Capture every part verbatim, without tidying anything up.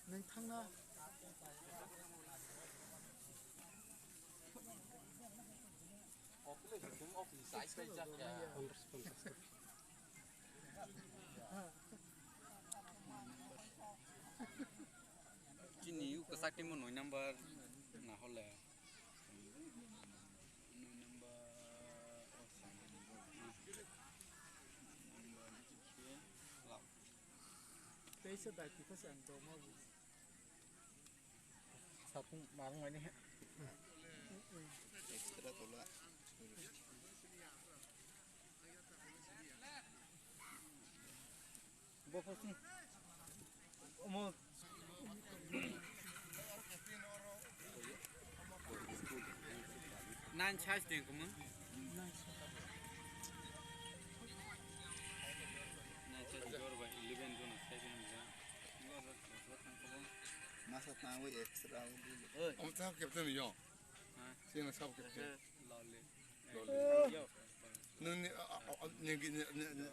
Nang thangna. Chini u kwchak timo noi number na hole. Noi number, number. Teisa bai kisa ang tongma. Sapung marung ini. Extra tola. Bo posting. Omo. Nine size deng kumang. Nine size jor ba eleven jon size ni ja. Masa tangwi extra. Om tang captain yo. Ha? Sino sab captain. Lale. Nung ni, a, a, a, ni, ni, ni, ni,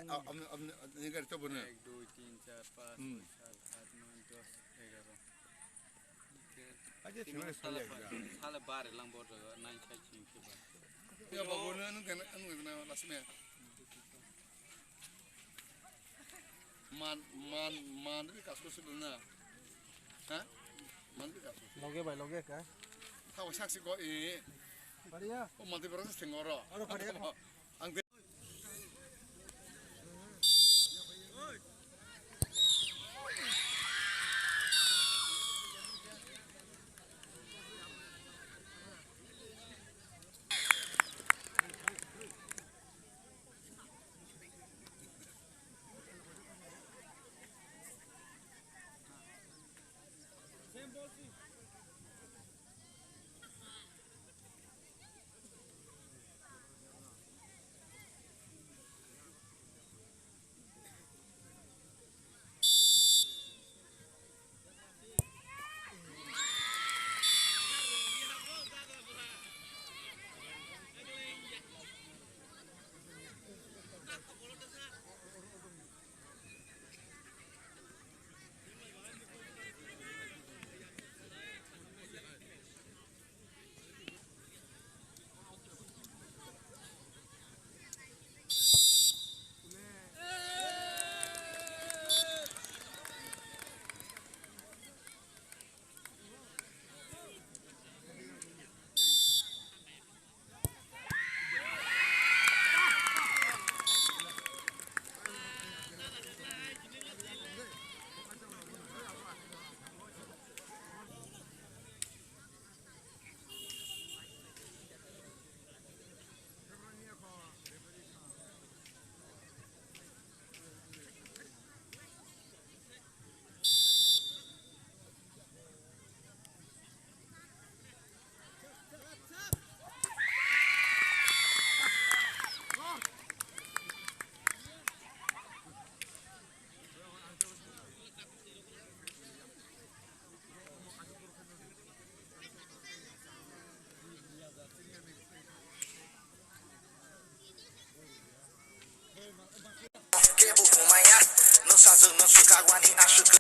a, a, a, ni gari to bono. Ek, dui, tin, char, panch, Hmm. Chhoi, sat, aat, noi, dos, egaro. Aje Tini sima sala sala ba-, ya. Sala bare lang bor jaga, nine side sing ke ba. Ya babu, nung, nung kena, nung kena last me. Man, man, man, ri kasko sulu na. Ha? Man, ri kasko. Loge bai, loge ka? Thawa saksi ko, eh. Paria? O, man, ri berasa sengoro. Aro paria ko? Ang te- Kebo humaya, no sajwk no swkagwani aswk.